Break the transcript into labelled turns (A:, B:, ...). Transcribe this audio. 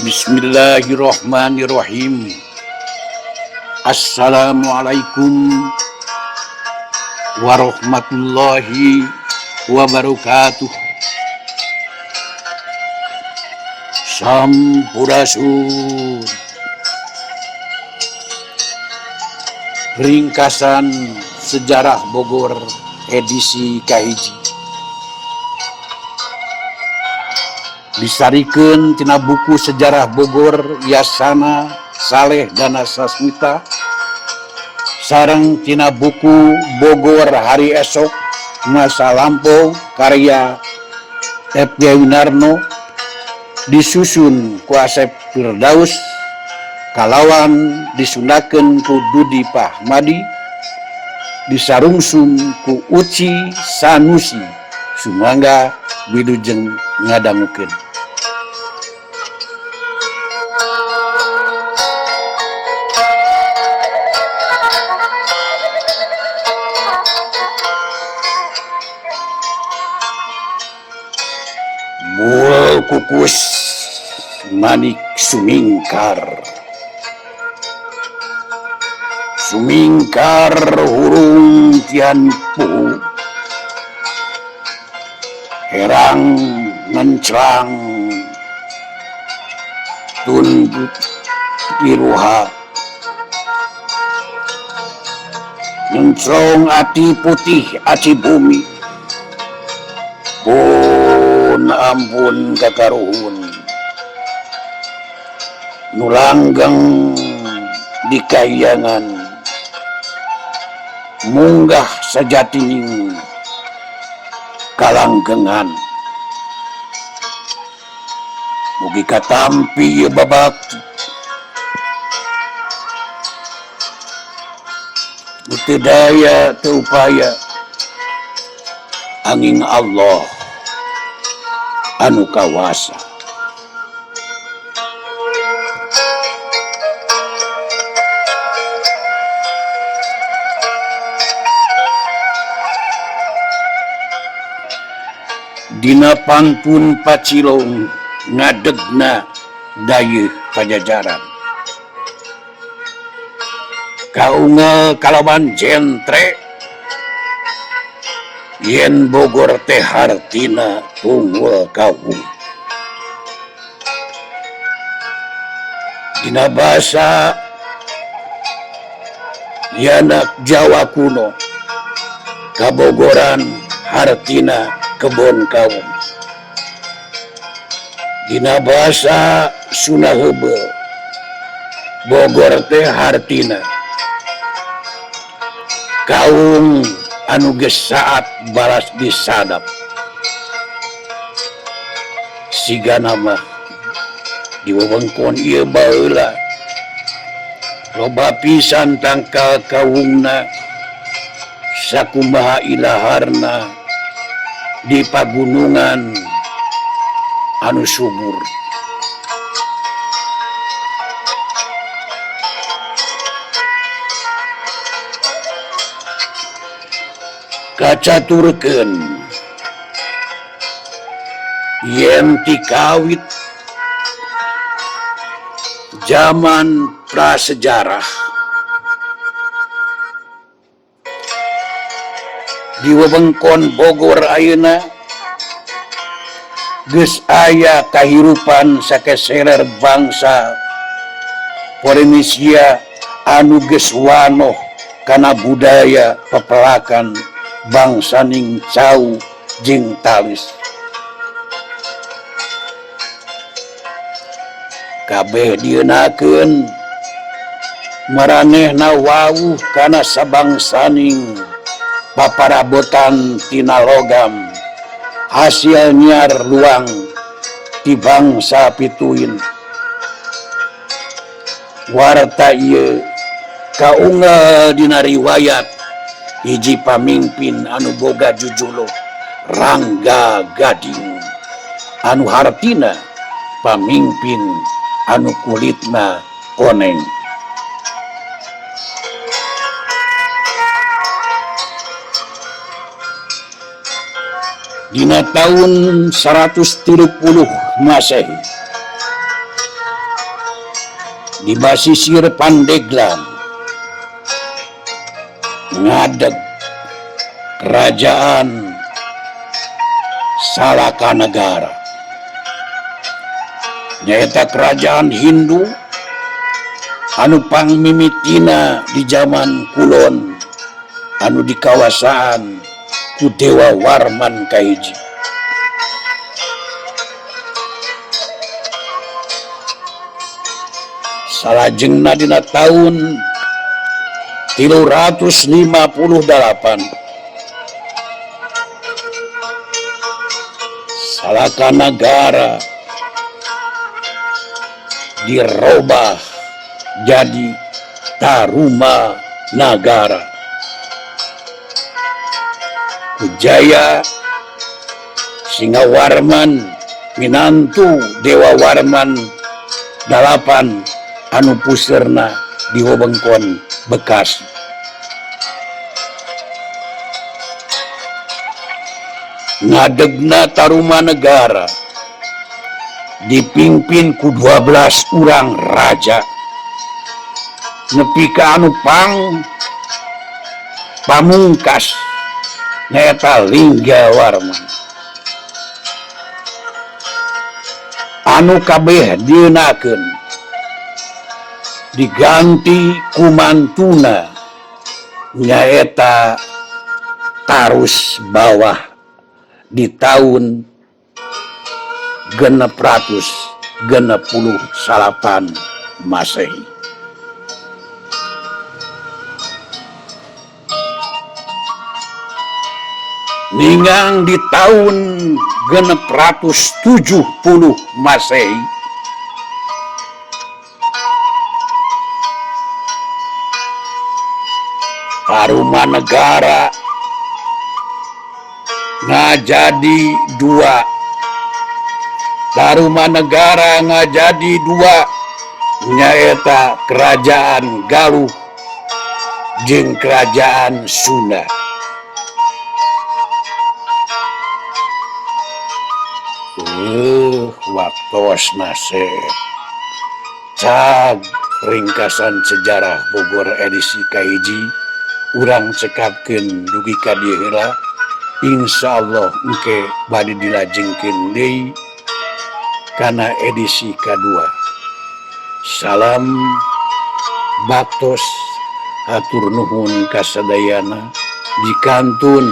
A: Bismillahirrahmanirrahim. Assalamualaikum warahmatullahi wabarakatuh. Sampurasun. Ringkasan Sejarah Bogor edisi kahiji. Disarikeun tina buku Sejarah Bogor Yasana Saleh Dana Sasmita sareng tina buku Bogor Hari Esok Masa Lampau karya F.G. Winarno, disusun ku Asep Firdaus kalawan disundakeun ku Dudi Pahmadi, disarungsum ku Uci Sanusi. Sumangga wilujeng ngadangukeun. Bul kukus manik sumingkar, sumingkar hurung tian pu, herang mencrang tunduk iruha, mencrong ati putih aci bumi. Pun ampun kakaruhun nu langgeng di kahyangan, munggah sajatining kalanggengan. Mugi katampi ieu babakti nu teu daya teu upaya, angin Allah anu kawasa. Dina pangpun pacilong ngadegna dayeuh Pajajaran, kaunggal kalawan jentre yen Bogor teh hartina tunggul kawung. Dina basa Yanak Jawa kuno, Kabogoran hartina kebon kawung. Dina basa Sunda heubeul, Bogor teh hartina kaung anu geus saat balas disadap. Sigana mah di wewengkon ieu baheula loba pisan tangkal kawungna, sakumaha ilaharna di pagunungan anu subur. Kacaturkeun yen ti kawit zaman prasejarah di wewengkon Bogor ayeuna geus aya kahirupan sakeserer bangsa Polinesia anu geus wanoh kana budaya pepelakan bangsaning cau jeung talis. Kabeh dieunakeun maranehna wawuh kana sabangsaning paparabotan tina logam hasil nyiar luang ti bangsa pituin. Warta ieu kaunggal dina riwayat hiji pamimpin anu boga jujuluh Rangga Gading, anu hartina pamimpin anu kulitna koneng. Dina tahun 130 Masehi, Di basisir Pandeglang ngadeg Kerajaan Salakanagara, nyaeta kerajaan Hindu anu pangmimitina di zaman kulon anu di kawasaan ku Dewa Warman kahiji. Salajengna dina taun 358 Salakanagara dirobah jadi Tarumanagara. Kujaya Singawarman minantu Dewa Warman 8 anu puserna di wewengkon Bekasi. Ngadegna Tarumanegara dipimpin ku 12 urang raja nepi ka anu pang pamungkas nyaeta Linggawarman anu kabeh dieunakeun diganti ku mantuna nyaeta Tarus Bawah di tahun 669 Masehi. Ningang di tahun 670 Masehi Tarumanegara ngajadi dua. Tarumanegara ngajadi dua nyaeta Kerajaan Galuh jeung Kerajaan Sunda. Waktosna cag ringkasan sejarah Bogor edisi kahiji urang cekapkeun dugi ka dieu heula. Insyaallah engke bade dilajengkeun deui kana edisi kadua. Salam baktos hatur nuhun kasadayana dikantun.